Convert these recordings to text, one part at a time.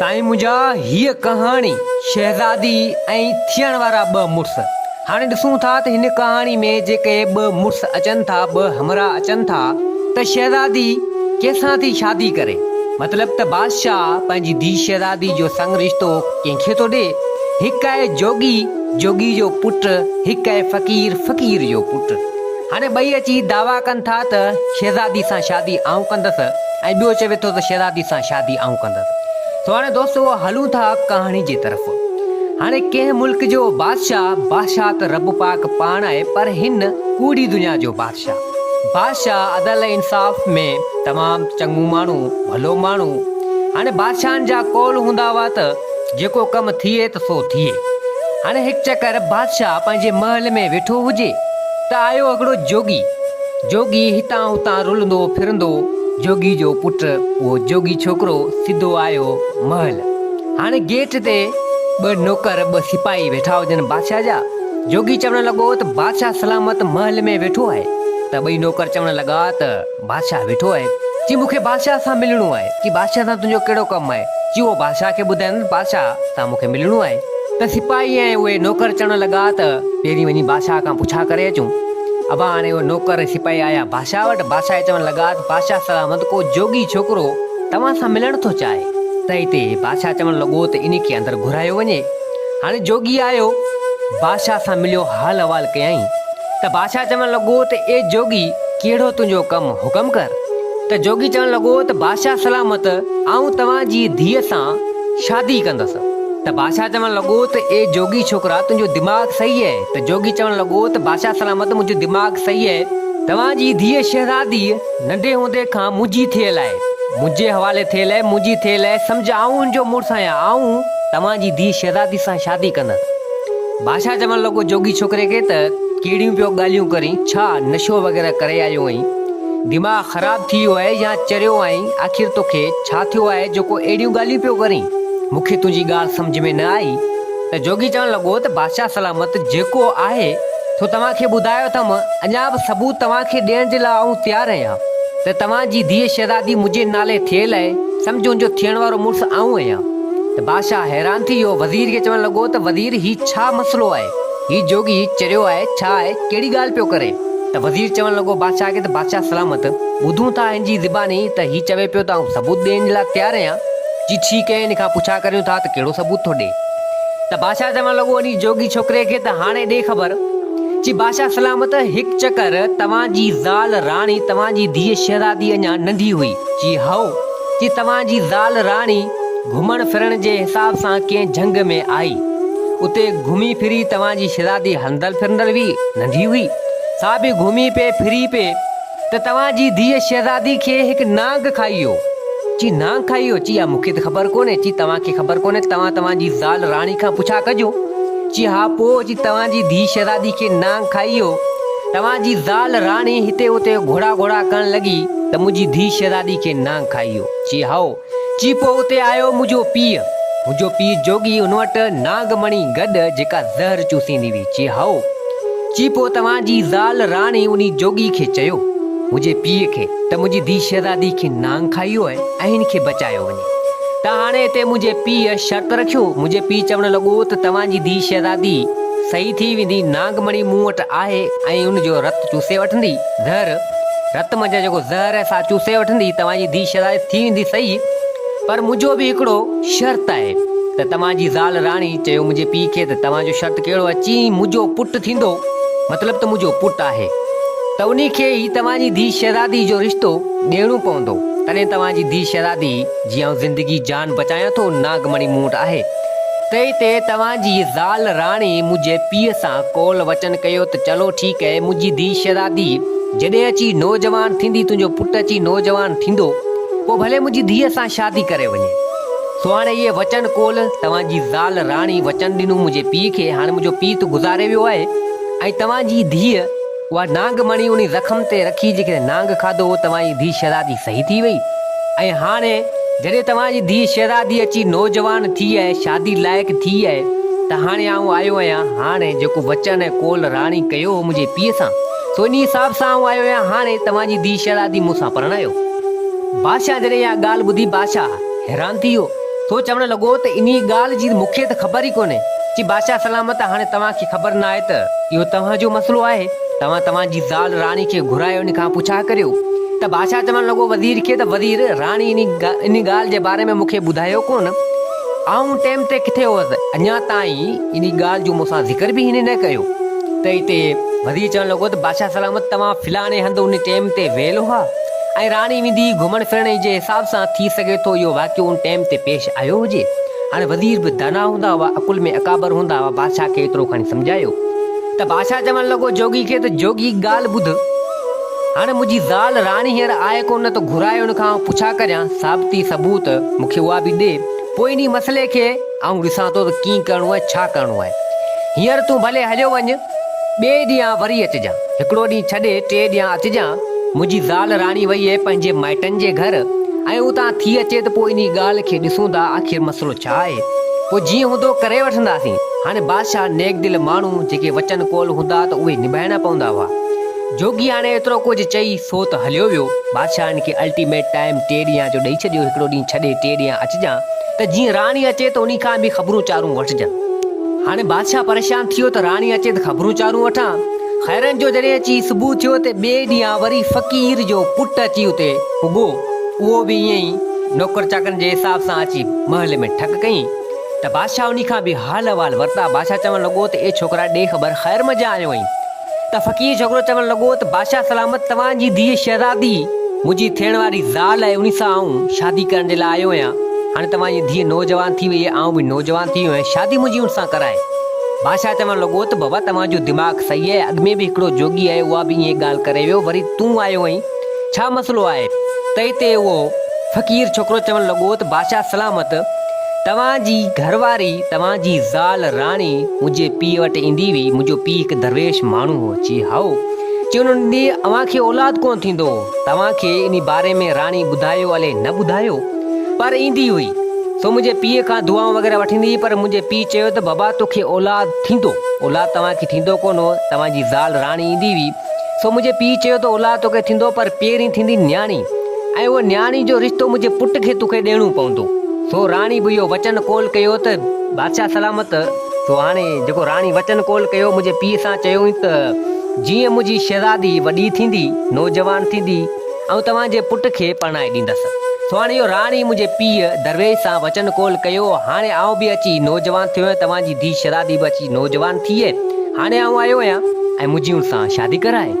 سائين منهنجا هيء ڪهاڻي شهزادي ۽ ٿيڻ وارا ٻه مڙس. هاڻي ڏسون ٿا ته هن ڪهاڻي ۾ جيڪي ٻه مڙس اچن ٿا، ٻه همراهه اچن ٿا ته شهزادي ڪنهن سان ٿي شادي ڪري. مطلب ته بادشاهه پنهنجي ڌيء شهزادي جو سڱ رشتو ڪنهن کي ٿو ڏي. هڪ آهي جوڳي، جوڳي جو پٽ، هڪ آهي فقير، فقير جو پٽ. هاڻي ٻئي اچي دعويٰ ڪن ٿا ته شهزادي سان شادي آئون ڪندس ۽ ٻيو چوي ٿو ته شهزادي سان شادي آئون ڪندس. سو هاڻي دوستو هلون ٿا ڪهاڻي جي طرف. هاڻي ڪنهن ملڪ جو بادشاهه، بادشاهه ته رب پاڪ پاڻ آهي پر هن ڪوڙي دنيا جو بادشاهه. بادشاهه عدل ۽ انصاف ۾ تمام چڱو ماڻهو، ڀلو ماڻهو. هاڻي بادشاهن جا قول هوندا هئا ته جيڪو ڪم ٿئي ته سو ٿئي. هاڻي هڪ چڪر بادشاهه پنهنجي محل ۾ ويٺو هجي ته آيو هڪڙو جوڳي. جوڳي هتان هتان رلندو ڦرندو، جوڳي جو پٽ اهو جوڳي ڇوڪرو سڌو آيو محل. هاڻي گيٽ تي ٻه نوڪر ٻه سپاهي ويٺا هجن بادشاهه جا. جوڳي چوڻ لڳو ته بادشاهه سلامت محل ۾ ويٺو آهي ته ٻئي نوڪر چوڻ لڳا ته بادشاهه ويٺو آهي. چي مون کي بادشاهه سان ملڻو آهي. چي بادشاهه سان تنهنجو ڪهڙو ڪم آهي؟ چي اهو بادشاهه کي ٻڌائيندس بادشاهه سان مون کي ملڻو آهي. ته سپاهي ۽ اهي نوڪر چوڻ لڳا ته پهرين وڃي بادشاهه کان پڇا ڪري اچون. ابا هاڻي اهي نوڪر ۽ سپاهي آيا بادشاهه وٽ. بادشاهه کي چوڻ لڳا ته بادشاهه سلامت ڪو جوڳي ڇوڪرو توهان سان ملڻ ٿو چاهي. ته هتي بادشاهه چوڻ لڳو ته انهي کي اندر گهرايو وڃي. هاڻي جوڳي آيو، بادشاهه سان مليو حال احوال ڪيائين ته بادشاهه چوڻ لڳو ته اي جوڳي ڪهڙو تنهنجو ڪم حڪم ڪر. ته جوڳي چوڻ لڳو ته بادشاهه سلامت آئون توهان جي ڌيء سان شادي ڪندس. ته بادشاهه چوڻ لڳو ته اي جوڳي ڇوڪرا تنهنجو دماغ صحيح اهي؟ ته جوڳي چوڻ لڳو ته بادشاهه سلامت منهنجو دماغ صحيح اهي. توهان جي ڌيء شهزادي ننڍي هوندي کان منهنجي ٿيل آهي، منهنجي حوالي ٿيل آهي، منهنجي ٿيل آهي، سمجهه آئون هن جو مڙس آهيان، آئون توهان جي ڌيء شهزادي سان شادي ڪندس. بادشاهه چوڻ لڳو جوڳي ڇوڪري کي ته ڪهڙيون پيو ڳالهيون ڪرين، ڇا نشو وغيره ڪري آيو آهين، دماغ خراب ٿي ويو آهي يا چريو آهين، آخر توکي ڇا ٿيو آهي جو ڪو اهڙيون ڳالهيون پيو ڪرين، مون کي تنهنجي ڳالهه سمجهه ۾ نه آئي. ته جوڳي چوڻ لڳو ته بادشاهه سلامت جيڪو آهي سو توهان کي ٻڌايو اٿم، اڃا به ثبوت توهان کي ڏيڻ جي لاء آئون تيار آهيان ته توهان جي ڌيء شهزادي منهنجي نالي ٿيل آهي، سمجهه ان جو ٿيڻ وارو مڙس آئون آهيان. ته بادشاهه حيران ٿي ويو، وزير کي چوڻ لڳو ته وزير هي ڇا مسئلو آهي، هي جوڳي چريو آهي ڇا آهي، ڪهڙي ڳالهه پيو ڪري؟ ته وزير چوڻ لڳو بادشاهه کي ته بادشاهه سلامت، ٻڌون ٿا هن جي زباني ته هي چوي پيو ته آئون ثبوت ڏيڻ جي لاء تيار آهيان. جي ٺيڪ آهي ان کان پڇا ڪريون ٿا ته ڪهڙو ثبوت ٿو ڏي. ته بادشاهه چوڻ لڳو انهي جوڳي ڇوڪري کي ته هاڻي ڏي خبر. چي بادشاهه سلامت هڪ چڪر توهان جي زال راڻي توهان جي ڌيء شهزادي اڃا ننڍي هئي. چي هائو. چي توهان جي زال راڻي گهمڻ ڦرڻ جي حساب سان ڪنهن جهنگ ۾ آئي. اتي گهمي ڦري توهان جي شهزادي هلندل ڦرندل هئي، ننڍي هئي. سا به گهمي پئي ڦري پئي. ته توهان جي ڌيء شهزادي کي هڪ نانگ کائي ويو. چي نانگ کائي ويو؟ چي اها مون کي ته خبر ڪونهي. چي توهان کي خبر ڪونهي ته توهان توهان جي زال راڻي کان پڇا ڪجو. چي ها پوء؟ چي توهان جي ڌيء شهزادي کي نانگ کائي ويو. توهان جي زال راڻي هتي هتي گهوڙا گهوڙا ڪرڻ لڳي ته منهنجي ڌيء شهزادي کي نانگ کائي ويو. چي هائو. چي پوء اتي آيو منهنجو پيء. منهنجو پيء جوڳي ان وٽ نانگ مڻي گڏ جيڪا زهر چوسيندي هئي. چي هائو. چي پوء توهان جي زال راڻي انهي جوڳي کي چيو، منهنجي پيء کي، ته منهنجي ڌيء شهزادي کي نانگ کائي ويو آهي ۽ هن کي بچايو وڃي. ته هاڻي هتي منهنجي پيء شرط رکيو. منهنجي پيء چوڻ لڳو ته توهان جي ڌيء شهزادي صحيح ٿي ويندي، نانگ مڻي مون وٽ آهي ۽ ان جو رت چوسي وٺندي، زهر، رت منجهان جيڪو زهر آهي سا چوسي وٺندي، توهان جي ڌيء شهزادي ٿي ويندي صحيح، پر منهنجو به هڪڙو شرط آهي. ته توهان جي زال راڻي چيو منهنجي پيء کي ته توهان جو شرط ڪهڙو آهي؟ چيائين منهنجو پٽ ٿيندو، مطلب ته منهنجو پٽ آهي ته انهي کي ئي توهان جي ڌيء شهزادي جو رشتو ڏيڻو پوندو، تڏهن توهان جي ڌيء شهزادي جي آئون زندگي جان بچايان ٿو، ناگ مڻي مون وٽ آهي. تنهن تي توهان جي زال راڻي منهنجي پيء سان قول وچن ڪيو ته چلو ٺيڪ اهي منهنجي ڌيء شهزادي جڏهن اچي نوجوان ٿيندي تنهنجو پٽ اچي نوجوان ٿيندو پوء ڀلي منهنجي ڌيء سان شادي ڪري وڃي. سو هاڻي اهي وچن ڪول، توهان جي زال راڻي وچن ڏنو منهنجي پيء کي، هاڻي منهنجو پيء ته گذاري ويو آهي ۽ توهان جي ڌيء اها نانگ مڻي انهي زخم تي رکي جيڪڏهن نانگ کاڌو هو، توهان جي ڌيء شهزادي صحيح ٿي وئي ۽ هاڻي جڏهن توهان جي ڌيء شهزادي اچي نوجوان ٿي آهي، شادي لائق ٿي آهي ته هاڻي آئون آيو آهيان، هاڻي جيڪو وچن ۽ قول راڻي ڪيو هو منهنجي پيء سان، سو انهي حساب سان آئون آيو آهيان، هاڻي توهان جي ڌيء شهزادي مون سان پرڻايو. بادشاهه جڏهن اها ڳالهه ٻڌي، بادشاهه حيران ٿي ويو. سو چوڻ لڳو ته انهيء ڳالهه جي مون کي ته خبر ئي ڪونهي. چي بادشاهه سلامت هاڻي توهان کي خبر نه آهي ته اهو توهان جو مسئلو آهي. توهان توهان جي زال راڻي کي گهرائي ان کان پڇا ڪريو. ته بادشاهه چوڻ لڳو وزير کي ته وزير راڻي انهي ڳالهه جي باري ۾ مون کي ٻڌايو ڪونه. آئون ٽيم تي ڪٿي هوس اڃا تائين انهي ڳالهه جو مون سان ذڪر به هن نه ڪيو. ته اتي وزير چوڻ لڳو ته بادشاهه سلامت توهان فلاڻي هنڌ انهي ٽيم تي ويل هئا ۽ راڻي ويندي هئي گهمڻ ڦرڻ جي حساب سان ٿي سگهي ٿو اهو واقعو ان ٽيم تي پيش آيو هجي. هاڻي وزير به دانا هوندا هئا، عقل ۾ اڪابر هوندا هئا، بادشاهه کي ايترو کڻي سمجهايو ته بادشاهه چوڻ لڳو جوڳي کي ته جوڳي ڳالهه ٻڌ، هاڻي منهنجي زال راڻي هينئر آهي ڪونه ته گهرائي ان کان آئون پڇا ڪريان، ثابتي ثبوت مون کي اها به ڏي، پوء انهي مسئلي کي آئون ڏسان ٿو ته ڪيئن ڪرڻو آهي، ڇا ڪرڻو آهي. هينئر تون ڀلي هليو وڃ، ٻئي ڏينهن وري اچجان. هڪڙو ڏينهن ڇڏي ٽئي ڏينهن اچجان. منهنجي زال راڻي وئي اهي پنهنجي مائٽن جي گهر ۽ اتان ٿي اچي ته پوء انهي ڳالهه کي ڏسون ٿا آخر مسئلو ڇا آهي. پوء جيئن هوندو ڪري وٺنداسين. هاڻي بادشاهه نيڪ دل ماڻهو جيڪي وچن قول هوندا ته اهي نڀائڻا پوندا هئا. جوڳي هاڻي ايترو ڪجهه چئي سو ته هليو ويو. بادشاهه هن کي الٽيميٽ ٽائيم ٽي ڏينهن جو ڏئي ڇڏيو هڪڙو ڏينهن ڇڏي ٽي ڏينهن اچجان ته جيئن راڻي اچي ته انهي کان به خبرون چارون وٺجن. هاڻي بادشاهه پريشان ٿي ويو ته راڻي اچي ته خبرون چارون وٺان. خيرن جو جڏهن اچي صبح ٿيو ته ٻئي ڏينهن وري فقير جو پٽ اچي اتي پڳو. اهو به ائين ئي نوڪر چاڪرن جي حساب سان اچي محل ۾ ٺڪ ڪيائين ته بادشاهه انهي کان به حال احوال ورتا. بادشاهه چوڻ لڳو ته اي ڇوڪرا ڏي خبر خير منجهان آيو آهين؟ ته فقير ڇوڪرو چوڻ لڳو ته بادشاهه سلامت توهان جي ڌيء شهزادي منهنجي ٿيڻ واري زال آهي انهي سان آئون شادي ڪرڻ جي لاء آيو آهيان هاڻي توهان جي ڌيء نوجوان ٿي وئي آهي آئون به نوجوان ٿي ويو آهيان شادي منهنجي ان سان ڪرائي. بادشاهه چوڻ لڳو ته بابا توهان جو دماغ صحيح آهي اڳ ۾ به هڪڙو جوڳي آيو اها به ائين ڳالهه ڪري ويو وري تون آيو آهين ڇا مسئلو آهي؟ تنهن تي اهو فقير ڇوڪرو چوڻ لڳو ته بادشاهه سلامت توهان جي گهر واري، توهان جي زال راڻي منهنجي پيء وٽ ايندي هئي، منهنجو پيء هڪ درويش ماڻهو هو. چي، هائو. چي، ان ڏينهن اوهان کي اولاد ڪونه ٿيندو هو. توهان کي انهي باري ۾ راڻي ٻڌايو الئي نه ٻڌايو، پر ايندي هئي. سو منهنجي پيء کان دعائون وغيره وٺندي هئي، پر منهنجي پيء چيو ته بابا توکي اولاد ٿيندو. اولاد توهان کي ٿيندو ڪونه هو، توهان جي زال راڻي ايندي هئي. سو منهنجي پيء چيو ته اولاد توکي ٿيندو، پر پهرين ٿيندي نياڻي. ۽ اهو نياڻي جو رشتو منهنجي پٽ کي توکي ڏيڻو پوندو. سو راڻي به اهو وچن قول ڪيو ته بادشاهه سلامت، سو هاڻي جيڪو راڻي وچن قول ڪيو منهنجي پيء سان چيو ته جيئن منهنجي شهزادي وڏي ٿيندي، نوجوان ٿيندي، آئون توهان جي پٽ کي پرڻائي ڏيندس. سو هاڻي اهو راڻي منهنجي پيء درويش سان وچن قول ڪيو، هاڻي آئون به اچي نوجوان ٿيو آهيان، توهان جي ڌيء شهزادي به اچي نوجوان ٿي، هاڻي آئون آيو آهيان ۽ منهنجي ان سان شادي ڪرائي.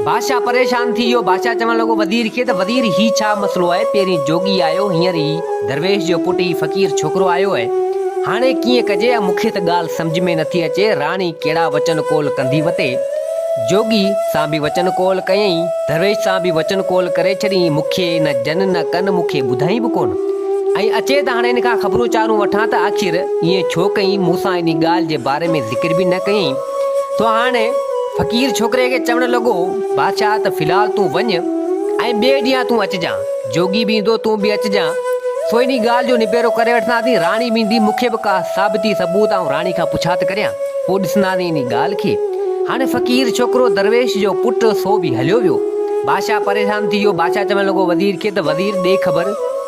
بادشاهه پريشان ٿي ويو. بادشاهه چوڻ لڳو وزير کي ته وزير هي ڇا مسئلو آهي، پهرين جوڳي آيو، هينئر هي درويش جو پٽ هي فقير ڇوڪرو آيو آهي، هاڻي ڪيئن ڪجي، مون کي ته ڳالهه سمجهه ۾ نٿي اچي، راڻي ڪهڙا وچن قول ڪندي وتي. جوڳي سان به وچن قول ڪيائين، درويش سان به وچن قول ڪري ڇڏيائين، مون کي نه جن نه ڪن، مون کي ٻڌائين به ڪونه. ۽ اچي ته هاڻي هن کان خبرون چارون وٺان ته آخر ائين ڇو ڪيائين، مون سان انهي ڳالهه جي باري ۾ ذڪر به نه ڪيائين. سو هاڻي فقير ڇوڪري کي چوڻ لڳو، بادشاهه ته في الحال تون وڃ ۽ ٻئي ڏينهن تون اچجان. جوڳي به ايندو، تون به اچجان. سو انهي ڳالهه جو نبيرو ڪري وٺنداسين. راڻي به ايندي، مون کي به ڪا ثابتي ثبوت آئون راڻي کان پڇا ته ڪريان، پوء ڏسنداسين انهي ڳالهه کي. هاڻي فقير ڇوڪرو درويش جو پٽ سو به هليو ويو. بادشاهه پريشان ٿي ويو. بادشاهه چوڻ لڳو وزير کي ته وزير ڏي خبر،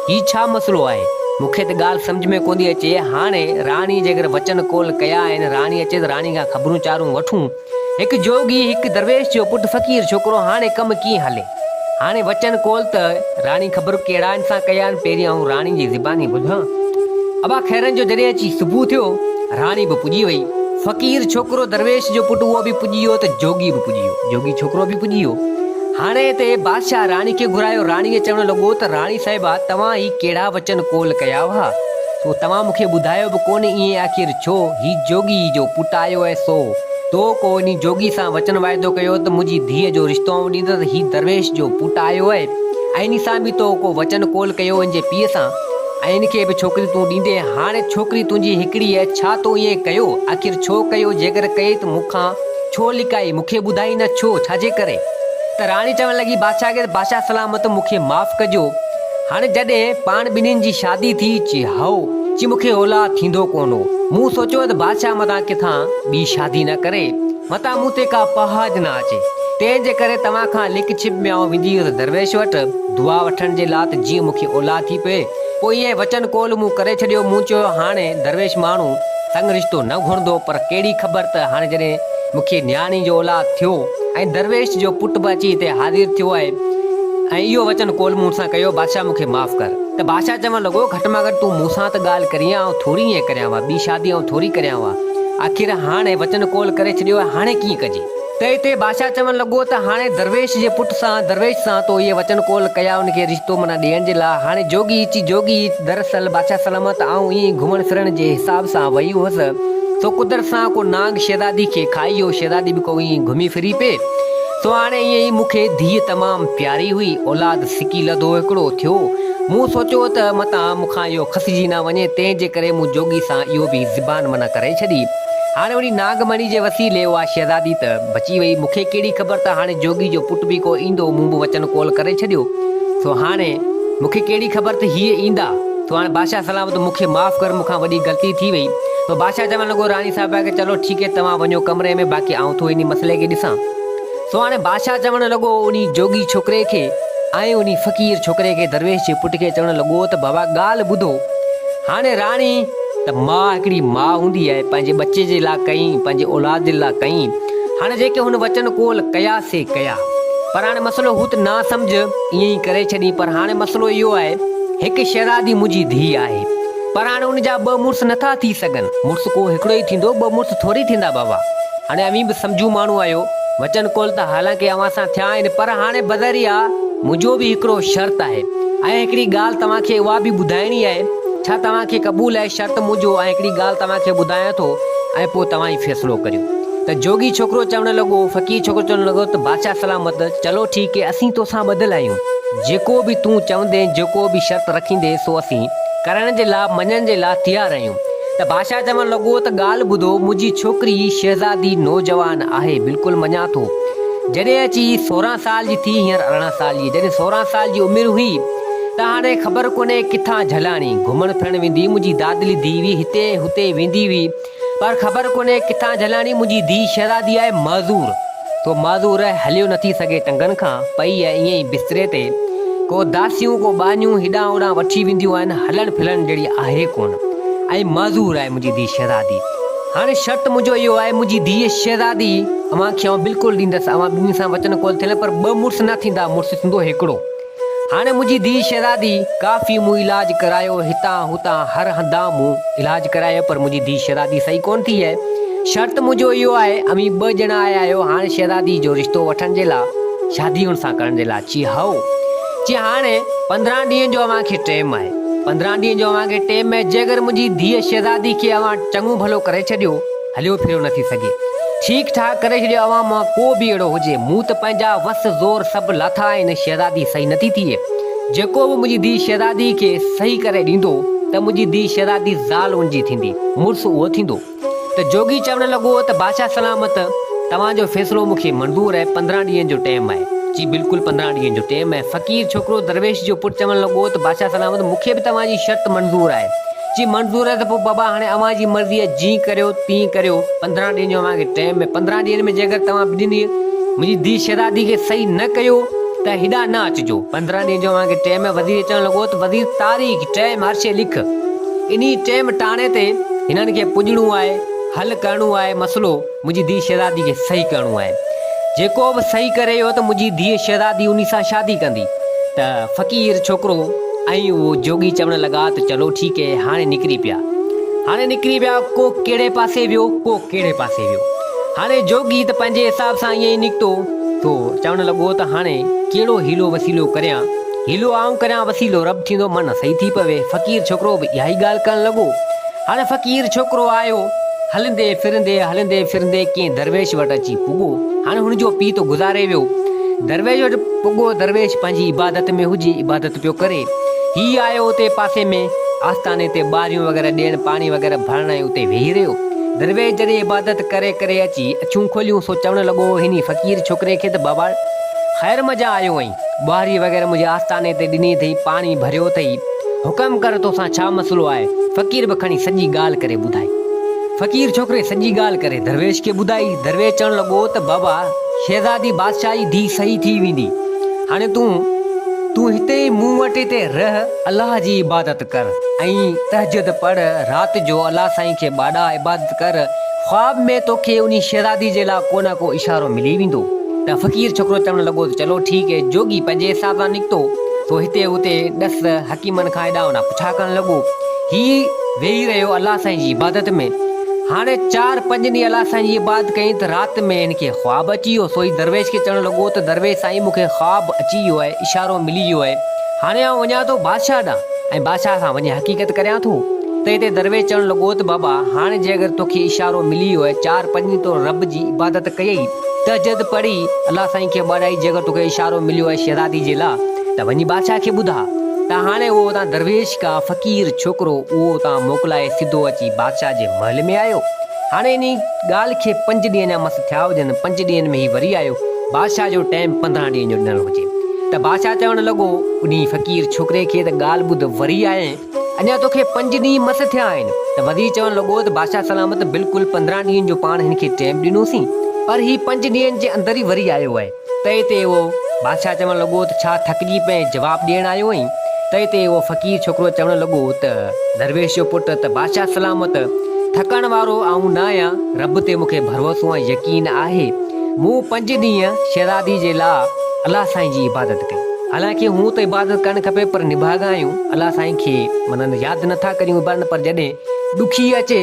هي ڇا مسئلو آهي؟ مون کي ته ڳالهه سمجهه ۾ ڪوندي اچي. هاڻي راڻي جيڪر وچن قول ڪيا آهن، راڻي اچي ته راڻي کان خبرون چارون وٺون. هڪ جوڳي، هڪ درويش جو پٽ فقير ڇوڪرو، هاڻي ڪم ڪيئن هلي؟ هاڻي وچن قول ته راڻي خبر ڪهڙا هن سان ڪيا آهن، پهرين آئون راڻي جي زباني ٻڌان. ابا خيرن جو جڏهن اچي صبح ٿيو، راڻي به پڄي وئي. فقير ڇوڪرو درويش جو پٽ اهو به پڄي ويو ته جوڳي به پڄي ويو. جوڳي ڇوڪرو به پڄي ويو. هاڻي اتي بادشاهه راڻي کي گهرايو. راڻي کي چوڻ لڳو ته راڻي صاحبه توهان هي ڪهڙا وچن قول ڪيا هئا؟ سو توهان مون کي ٻڌايو به ڪونه ائين آخر ڇو؟ هي جوڳي جو پٽ آيو آهي سو تو ڪو انهي جوڳي سان وچن واعدو ڪيو ته منهنجي ڌيء جو رشتو آئون ڏيندس هي درويش جو پٽ آيو آهي ۽ انهي سان به تو ڪو وچن قول ڪيو ان جي پيء سان ۽ ان کي به ڇوڪري تون ڏيندين هاڻي ڇوڪري تنهنجي هڪڙي آهي ڇا تو ائين ڪيو؟ آخر ڇو ڪيو جيڪر ڪيئي ته مون کان ڇو لڪائي مون کي ٻڌائي نه ڇو ڇاجي ڪري؟ ته راڻي چوڻ لڳي بادشاهه کي ته بادشاهه سلامت مون کي معاف ڪجو. هاڻي جڏهن پاڻ ٻنهين جي شادي ٿي، چي هائو، چي مون کي اولاد ٿيندو ڪونه هو. مون سوچيو ته بادشاهه متان ڪٿان ٻي شادي نه ڪري، متان مون تي ڪا پهاڄ نه اچي. تنهن جي ڪري توهان کان لڪ ڇپ ۾ آئون ويندي هيس درويش وٽ دعا وٺڻ جي لا ته جيئن مون کي اولاد ٿي پئي. پوء ائين وچن قول مون ڪري ڇڏيو. مون چيو هاڻي درويش ماڻهو سڱ رشتو نه گهرندو پر ڪهڙي خبر ته هاڻي جڏهن مون کي نياڻي جو اولاد ٿيو ۽ درويش جو پٽ به اچي هتي حاضر ٿيو آهي ۽ اهو وچن قول مون سان ڪيو بادشاهه مون کي معاف ڪر. ته بادشاهه چوڻ لڳو گهٽ مان گهٽ تون مون سان ته ڳالهه ڪرين ها آئون ٿوري ائين ڪريان ها ٻي شادي آئون ٿوري ڪريان ها. آخر هاڻي وچن قول ڪري ڇڏيو آهي هاڻي ڪيئن ڪجي؟ ته اتي بادشاهه چوڻ لڳو ته هاڻي درويش جي پٽ سان درويش سان تو اهي وچن قول ڪيا ان کي رشتو معنيٰ ڏيڻ جي لاء هاڻي جوڳي چي جوڳي دراصل بادشاهه سلامت آئون ائين ئي گهمڻ ڦرڻ جي حساب سان وئي هئس سو قدرت سان ڪو نانگ شهزادي کي کائي ويو شهزادي به ڪو ائين ئي گهمي ڦري پئي سو هاڻي ائين ئي مون کي ڌيء تمام پياري هئي اولاد سڪي لڌو هڪڙو ٿيو مون سوچيو ته متان مون کان اهو کسجي نه وڃي تنهن جي ڪري مون جوڳي سان اهو به زبان منع ڪري ڇڏي. هاڻي وري ناگ مڻي جي وسيلي اها شهزادي ته بچي وئي. مون کي ڪهڙي خبر ته هاڻي جوڳي جو پٽ به ڪو ايندو. مون به وچن قول ڪري ڇڏيو. سو هاڻي مون کي ڪهڙي خبر ته هيء ايندا. سو هاڻي بادشاهه سلامت مون کي معاف ڪر مون کان وڏي غلطي ٿي وئي. سو بادشاهه چوڻ لڳو راڻي صاحبه کي چلو ٺيڪ هي توهان وڃو ڪمري ۾ باقي آئون ٿو انهي مسئلي کي ڏسان. سو هاڻي بادشاهه چوڻ لڳو انهي جوڳي ڇوڪري کي ۽ انهي فقير ڇوڪري کي درويش جي پٽ کي چوڻ لڳو ته بابا ڳالهه ٻڌو. هاڻي راڻي ته ماء هڪڙي ماء هوندي آهي، پنهنجي ٻچي جي لاء ڪئين، پنهنجي اولاد جي لاء ڪئين. هاڻي جيڪي هن وچن قول ڪيا سي ڪيا. پر هاڻي مسئلو هو ته نا سمجهه ائين ئي ڪري ڇڏين پر هاڻي مسئلو اهو آهي هڪ شهزادي منهنجي ڌيء آهي. پر هاڻي ان جا ٻه مڙس نٿا ٿي سگهن. مڙس ڪو هڪڙو ئي ٿيندو، ٻه مڙس ٿوري ٿيندا بابا. هاڻي اوهين به سمجهو ماڻهو آهيو. وچن قول ته حالانڪه اوهان سان ٿيا آهن پر هاڻي بذريعه منهنجو به هڪڙو شرط آهي. ۽ هڪڙي ڳالهه توهان کي اها به ٻڌائڻي آهي، ڇا توهان کي قبول آهي شرط منهنجو ۽ هڪڙي ڳالهه توهان کي ٻڌايان ٿو ۽ پوء توهان ئي فيصلو ڪريو. ته جوڳي ڇوڪرو چوڻ لڳو، فقير ڇوڪرو چوڻ لڳو ته بادشاهه سلامت، چلو ٺيڪ هي اسين توسان ٻڌل آهيون، جيڪو به تون چوندين، جيڪو به شرط رکيندين سو اسين ڪرڻ جي لاء، مڃڻ جي لاء تيار آهيون. ته بادشاهه چوڻ لڳو ته ڳالهه ٻڌو، منهنجي ڇوڪري شهزادي نوجوان آهي، بلڪل مڃان ٿو، جڏهن اچي 16 سال جي ٿي، هينئر 18 سال جي، جڏهن 16 سال جي عمر هئي ته هاڻي خبر ڪونهي ڪٿان جهلاڻي گهمڻ ڦرڻ ويندي، منهنجي دادلي ڌيء هئي، هتي هتي ويندي هئي، پر خبر ڪونهي ڪٿان جهلاڻي، منهنجي ڌيء شهزادي آهي معذور، سو معذور آهي، هليو نٿي سگهي ٽنگن کان، پئي آهي ائين ئي بستري تي، ڪو داسيون ڪو ٻانهيون هيڏانهن هوڏانهن وٺي وينديون آهن، هلڻ ڦرڻ جهڙي آهي ڪونه ۽ معذور آهي منهنجي ڌيء شهزادي. هاڻي شرط منهنجو اهو آهي، منهنجي ڌيء شهزادي اوهان کي آئون بلڪل ڏيندس، اوهان ٻنهي سان وچن قول ٿيل پر ٻه مڙس نه ٿيندا، مڙس ٿيندو هيڪڙو. هاڻي منهنجي ڌيء شهزادي، ڪافي مون علاج ڪرايو، هتان هتان هر هنڌان مون علاج ڪرايو پر منهنجي ڌيء شهزادي صحيح ڪونه ٿي آهي. شرط منهنجو اهو آهي، اوهين ٻه ڄڻا آيا آهيو، هاڻي شهزادي جو رشتو وٺڻ جي لاء، شادي هن سان ڪرڻ جي لاء. چي هائو. چي هاڻي 15 ڏينهن جو اوهان کي ٽيم آهي. 15 ڏينهن جو اوهان کي ٽيم آهي، جيڪر منهنجي ڌيء شهزادي کي اوهان چڱو ڀلو ڪري ڇڏيو، هليو ڦريو نه ٿي سگهي. ٺيڪ ٺاڪ ڪري ڇڏيو، اوهان مان ڪو به اهڙو هجي، مون ته پنهنجا وس زور سڀ لاٿا آهن، شهزادي صحيح نه ٿي ٿئي. جيڪو به منهنجي ڌيء شهزادي کي صحيح ڪري ڏيندو ته منهنجي ڌيء شهزادي زال ان جي ٿيندي، مڙس اهو ٿيندو. ته جوڳي چوڻ لڳو ته بادشاهه سلامت، توهان جو فيصلو مون کي منظور آهي، 15 ڏينهن جو ٽيم آهي. چي بلڪل 15 ڏينهن جو ٽيم آهي. فقير ڇوڪرو درويش جو پٽ چوڻ لڳو ته بادشاهه سلامت مون کي به توهان جي شرط منظور آهي. چي منظور آهي ته پوء بابا هاڻي اوهان جي مرضي آهي جيئن ڪريو تيئن ڪريو، 15 ڏينهن جو اوهان کي ٽيم آهي، 15 ڏينهن ۾ جيڪر توهان ٻنهي منهنجي ڌيء شهزادي کي صحيح نه ڪيو ته هيڏانهن نه اچجو، 15 ڏينهن جو اوهان کي ٽيم آهي. وزير چوڻ لڳو ته وزير تاريخ، ٽيم هر شيء لک. انهي ٽيم ٽاڻي تي هنن کي پڄڻو آهي، حل ڪرڻو آهي مسئلو، منهنجي ڌيء شهزادي کي صحيح ڪرڻو آهي. جيڪو به صحيح ڪري ويو ته منهنجي ڌيء شهزادي انهي سان شادي ڪندي. ته فقير ڇوڪرو ۽ اهو جوڳي چوڻ لڳا ته چلو ٺيڪ هي هاڻي نڪري پيا. هاڻي نڪري پيا ڪو ڪهڙي پاسي ويو ڪو ڪهڙي پاسي ويو. هاڻي جوڳي ته پنهنجي حساب سان ائين ئي نڪتو ٿو چوڻ لڳو ته هاڻي ڪهڙو حيلو وسيلو ڪريان. حيلو آئون ڪريان وسيلو رب ٿيندو من صحيح ٿي پوي. فقير ڇوڪرو به اها ئي ڳالهه ڪرڻ لڳو. هاڻي فقير ڇوڪرو آيو. هلندي ڦرندي هلندي ڦرندي ڪنهن درويش وٽ اچي پڳو. هاڻي هن جو پيء ته گذاري ويو. درويش وٽ پڳو درويش پنهنجي عبادت ۾ هجي عبادت پيو ڪري. هي آيو اتي پاسي ۾ آستاني تي ٻاريون وغيره ڏيڻ پاڻي وغيره ڀرڻ ۽ اتي ويهي رهيو. درويش جڏهن عبادت ڪري ڪري اچي اکيون کوليون سو چوڻ لڳو هني فقير ڇوڪري کي ته بابا خير منجهان آيو آهين. ٻهاري وغيره منهنجي آستاني تي ڏني اٿئي، پاڻي ڀريو اٿئي، حڪم ڪر توسان ڇا مسئلو آهي؟ فقير به کڻي سڄي ڳالهه ڪري ٻڌائي. فقير ڇوڪري سڄي ڳالهه ڪري درويش کي ٻڌائي. درويش چوڻ لڳو ته بابا شهزادي بادشاهه جي ڌيء صحيح ٿي ويندي. هاڻي تون تون هتي ئي مون وٽ هتي رهه، الله جي عبادت ڪر ۽ تهجد پڙهه، رات جو الله سائين کي ٻاڏاء، عبادت ڪر، خواب ۾ توکي انهي شهزادي جي لاء ڪو نه ڪو اشارو ملي ويندو. ته فقير ڇوڪرو چوڻ لڳو ته چلو ٺيڪ هي، جوڳي پنهنجي حساب سان نڪتو، سو هتي هتي ڏس حڪيمن کان هيڏانهن هوڏانهن پڇا ڪرڻ لڳو. هي ويهي رهيو الله سائين جي عبادت ۾. هاڻي چار پنج ڏينهن الله سائين جي عبادت ڪيائين ته رات ۾ هن کي خواب اچي ويو. سو هي درويش کي چوڻ لڳو ته درويش سائين مون کي خواب اچي ويو آهي، اشارو ملي ويو آهي. هاڻي آئون وڃان ٿو بادشاهه ڏانهن ۽ بادشاهه سان وڃي حقيقت ڪريان ٿو. ته هتي درويش چوڻ لڳو ته بابا هاڻي جي اگر توکي اشارو ملي ويو آهي، چار پنج ڏينهن تو رب جي عبادت ڪيئي، تهجد پڙهي، الله سائين کي ٻاڏائي جي اگر توکي اشارو مليو آهي شهزادي جي لا ته وڃي بادشاهه کي ٻڌاء. ته هاڻي اهو اتان درويش ڪا فقير ڇوڪرو اهو اتان موڪلائي سڌو اچي بادشاهه جي محل ۾ آيو. هاڻي انهي ڳالهه کي پنج ڏينهن اڃا مس ٿيا هجن، پنج ڏينهن ۾ هي وري آيو. بادشاهه جو ٽيم 15 ڏينهن جو ڏنل هجي. ته بادشاهه چوڻ لڳو انهي فقير ڇوڪري کي ته ڳالهه ٻڌ وري آئين؟ اڃا توکي پنج ڏينهن مس ٿيا آهن. ته وزير چوڻ لڳو ته بادشاهه سلامت بلڪل 15 ڏينهن جو پاڻ هن کي ٽيم ڏنوسين، پر هي پنج ڏينهن جي اندر ئي وري آيو آهي. تنهن تي اهو بادشاهه چوڻ لڳو ته ڇا ٿڪجي پئين جواب ڏيڻ آيو آهين؟ تنهن تي اهو فقير ڇوڪرو چوڻ لڳو ته درويش جو پٽ ته بادشاهه سلامت ٿڪڻ وارو آئون نه آهيان، رب تي مون کي ڀروسو ۽ يقين آهي. مون پنج ڏينهن شهزادي جي لاء الله سائين جي عبادت ڪئي. حالانڪه هونء ته عبادت ڪرڻ کپي پر نڀاڳا آهيون، الله سائين کي معنيٰ ياد نه ٿا ڪريون عبادت پر جڏهن ڏکي اچي،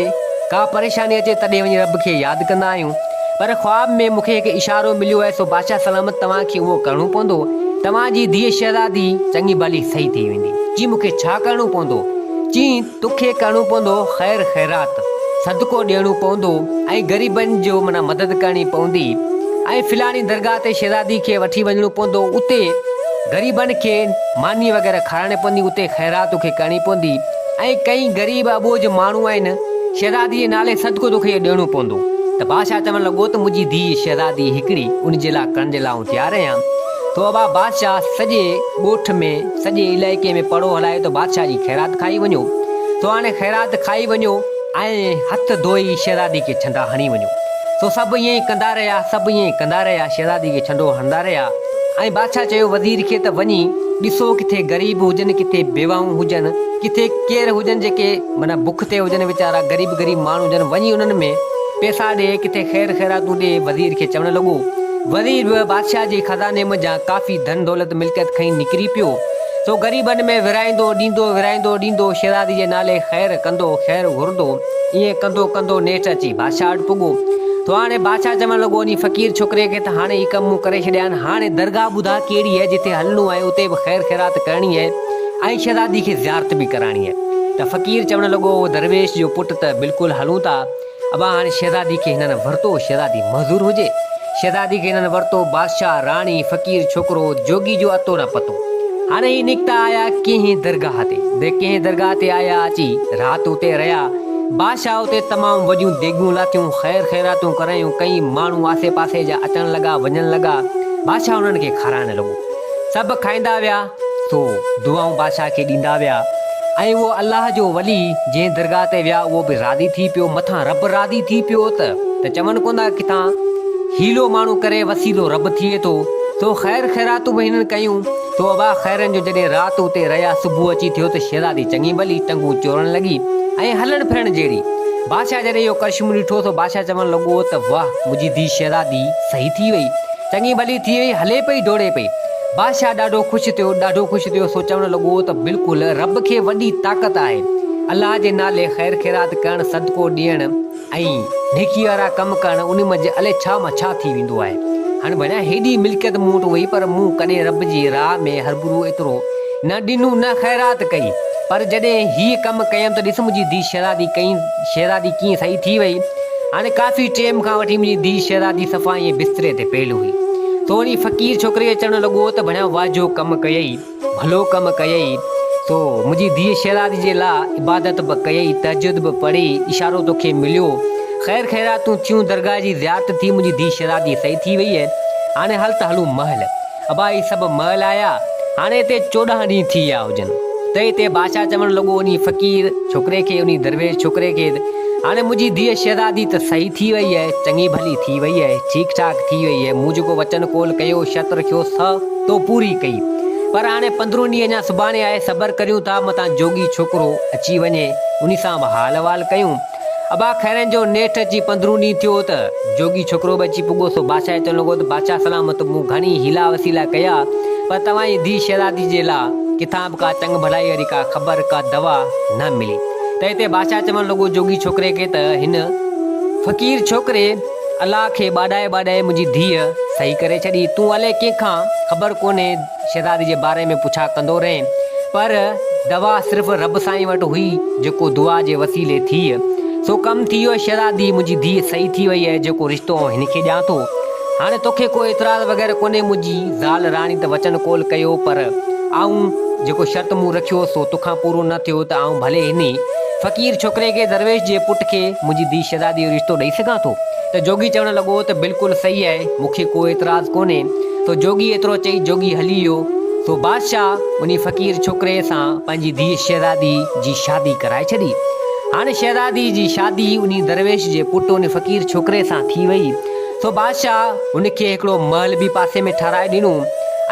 ڪا پريشاني اچي تڏهن وڃي رب کي ياد ڪندا آهيون. پر خواب ۾ مون کي هڪ اشارو مليو آهي سو بادشاهه سلامت توهان کي اهو ڪرڻو پوندو. توهان جي ڌيء شهزادي چڱي ڀلي صحيح ٿي ويندي. چي مون کي ڇا ڪرڻو پوندو؟ چي توکي ڪرڻو پوندو خير خيرات، صدقو ڏيڻو پوندو ۽ غريبن جو معنيٰ مدد ڪرڻي پوندي ۽ فلاڻي درگاهه تي شهزادي کي وٺي وڃڻو پوندو اتي غريبن کي ماني وغيره کارائڻي پوندي اتي خيرات توکي ڪرڻي پوندي ۽ ڪئين غريب اٻوجهه ماڻهو آهن شهزادي جي نالي صدقو توکي اهو ڏيڻو پوندو. ته بادشاهه چوڻ لڳو ته منهنجي ڌيء شهزادي هڪڙي ان جي لاء ڪرڻ جي لاء آئون تيار آهيان. ٿو ابا بادشاهه سڄي ڳوٺ ۾ سڄي علائقي ۾ پڙهو هلايو ته بادشاهه جي خيرات کائي وڃو. سو هاڻي خيرات کائي وڃو ۽ هٿ ڌوئي شهزادي کي ڇنڊا هڻي وڃو. سو سڀ ائين ئي ڪندا رهيا، سڀ ائين ئي ڪندا رهيا، شهزادي کي ڇنڊو هڻندا رهيا ۽ بادشاهه چيو وزير کي ته وڃي ڏسو ڪٿي غريب هجن، ڪٿي بيواهون هجن، ڪٿي ڪير هجن جيڪي معنيٰ بک تي هجن ويچارا غريب غريب ماڻهو هجن، وڃي انهن ۾ پئسا ڏي، ڪٿي خير خيراتون ڏي، وزير کي چوڻ لڳو. وزير به بادشاهه جي خزاني منجهان ڪافي ڌن دولت ملڪيت کڻي نڪري پيو. سو غريبن ۾ ورهائيندو ڏيندو، ورهائيندو ڏيندو، شهزادي جي نالي خير ڪندو، خير گهرندو، ائين ڪندو ڪندو نيٺ اچي بادشاهه وٽ پڳو. سو هاڻي بادشاهه چوڻ لڳو انهي فقير ڇوڪري کي ته هاڻي هي ڪم مون ڪري ڇڏيا آهن، هاڻي درگاهه ٻڌاء ڪهڙي آهي جتي هلڻو آهي، اتي به خير خيرات ڪرڻي آهي ۽ شهزادي کي زيارت به ڪرائڻي آهي. ته فقير چوڻ لڳو اهو درويش جو پٽ ته بلڪل هلون ٿا. ابا هاڻي شهزادي کي هنن ورتو، شهزادي معذور هجي. شهزادي کي هنن ورتو، بادشاهه، راڻي، فقير ڇوڪرو، جوڳي جو اتو نه پتو. هاڻي هي نڪتا آيا ڪنهن درگاهه تي. ڪنهن درگاهه تي آيا اچي رات اتي رهيا. بادشاهه اتي تمام وڏيون ديڳون لاٿيون، خير خيراتون ڪرايون، ڪئين ماڻهو آسي پاسي جا اچڻ لڳا وڃڻ لڳا. بادشاهه انهن کي کارائڻ لڳو. سڀ کائيندا ويا. سو دعائون بادشاهه کي ڏيندا ويا ۽ اهو الله جو ولي جنهن درگاهه تي ويا اهو به راضي ٿي پيو مٿان رب راضي ٿي پيو ته ته چون ڪونه ٿا ڪٿان حيلو ماڻهو ڪري وسيلو رب ٿئي ٿو سو خير خيراتون به هنن ڪيون سو ابا خيرن جو جڏهن رات اتي رهيا صبح اچي ٿيو ته شهزادي چڱي ڀلي ٽنگون چورڻ لڳي ۽ هلڻ ڦرڻ جهڙي بادشاهه جڏهن اهو ڪرشمو ڏٺو سو بادشاهه چوڻ لڳو ته واه منهنجي ڌيء شهزادي صحيح ٿي وئي چڱي ڀلي ٿي وئي، هلي پئي ڊوڙي پئي. بادشاهه ڏاڍو خوش ٿيو، ڏاڍو خوش ٿيو، سو چوڻ لڳو ته بلڪل رب کي وڏي طاقت آهي. الله جي نالي خير خيرات ڪرڻ، صدقو ڏيڻ ۽ نيڪي وارا ڪم ڪرڻ ان منجهه الائي ڇا مان ڇا ٿي ويندو آهي. هاڻي ڀڻيا هيڏي ملڪيت مون وٽ هئي پر مون ڪڏهن رب جي راهه ۾ هربرو ايترو نه ڏنو نه خيرات ڪئي. پر جڏهن هيء ڪم ڪيم ته ڏس منهنجي ڌيء شهزادي ڪئين شهزادي ڪيئن صحيح ٿي وئي. هاڻي ڪافي ٽيم کان وٺي منهنجي ڌيء شهزادي صفا ائين بستري تي پيل هئي. سو وڃي فقير ڇوڪري کي چوڻ لڳو ته ڀڻيا واجهو ڪم ڪيئي، ڀلو ڪم ڪيئي. سو منهنجي ڌيء شهزادي جي لاء عبادت به ڪيئي، تهجد به پڙهي، اشارو توکي مليو. خير خيراتون ٿيون، درگاهه جي زيارت ٿي، منهنجي ڌيء شهزادي صحيح ٿي وئي. هاڻي هل ته هلون محل. ابا هي سڀ محل آيا، هاڻي هتي 14 ڏينهن ٿي ويا هجن. ته هتي بادشاهه چوڻ لڳو انهي فقير ڇوڪري کي انهي درويش ڇوڪري کي ته هاڻي منهنجي ڌيء شهزادي ته صحيح ٿي وئي آهي، چڱي ڀلي ٿي وئي آهي، ٺيڪ ٺاڪ ٿي وئي آهي، مون جيڪو وچن قول ڪيو، شرط رکيو سو تو پوري ڪئي. پر هاڻي پندرهون ڏينهن اڃا سڀاڻي آهي، صبر ڪريون ٿا متان جوڳي ڇوڪرو اچي وڃي، انهي سان به حال احوال ڪيون. ابا خيرن جو نيٺ اچي پندرهون ڏينهن ٿيو ته جوڳي ڇوڪرو به اچي پڳو سو بادشاهه چوڻ لڳو ته بادشاهه سلامت مون گهڻي حيلا وسيلا ڪيا پر توهان جي ڌيء شهزادي جي لا ڪٿان به ڪا چڱ ڀلائي واري ڪا خبر ڪا دوا نه ملي ته هتي بادشاهه چوڻ لڳو جوڳي ڇوڪري کي ته هن فقير ڇوڪري الله کي ٻاڏائي ٻاڏائي منهنجي ڌيء صحيح ڪري ڇڏي تون الائي ڪنهن کان خبر ڪونهي شهزادي جي باري ۾ پڇا ڪندو رهين، پر دوا صرف رب سائين وٽ هئي، جيڪو دعا جي وسيلي ٿي. سو ڪم ٿي ويو، شهزادي منهنجي ڌيء صحيح ٿي وئي آهي، جيڪو رشتو آئون هن کي ڏيان ٿو. هاڻي توکي ڪو اعتراض وغيره ڪونهي، منهنجي زال راڻي ته وچن قول ڪيو، پر آئون جيڪو شرط مون رکيو سو توکان پورو نه ٿيو ته آئون ڀلي هن فقير ڇوڪري کي، درويش جي پٽ کي، منهنجي ڌيء شهزادي جو رشتو ڏئي سگهان ٿو؟ ته جوڳي چوڻ لڳو ته بلڪل صحيح آهي، مون کي ڪو اعتراض ڪونهي. سو جوڳي ايترو چئي جوڳي هلي ويو. سو بادشاهه انهي فقير ڇوڪري سان پنهنجي ڌيء شهزادي جي شادي ڪرائي ڇڏي. هاڻي شهزادي جي شادي انهي درويش جي پٽ انهي فقير ڇوڪري سان ٿي وئي. سو بادشاهه هن کي هڪڙو محل به پاسي ۾ ٺهرائي ڏنو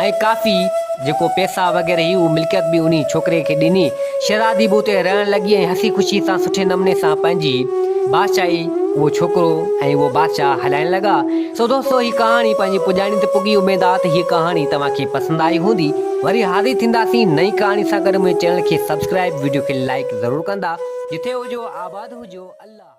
۽ ڪافي جيڪو پئسا وغيره هئي اهو ملڪيت به انهي ڇوڪري کي ڏني. شهزادي به اتي رهڻ لڳي ۽ هسي خوشي سان سٺي نموني سان پنهنجي بادشاهي اهو ڇوڪرو ۽ اهو بادشاهه هلائڻ لڳا. سو دوستو هي ڪهاڻي پنهنجي پڄاڻي تي پڳي اميد آ ته هيء ڪهاڻي توهان کي پسند آئي هوندي. وري حاضر ٿينداسين نئين ڪهاڻي سان گڏ منهنجي چينل کي سبسڪرائيب وڊيو کي لائيڪ ضرور ڪندا. جٿي هجو آباد هجو الله.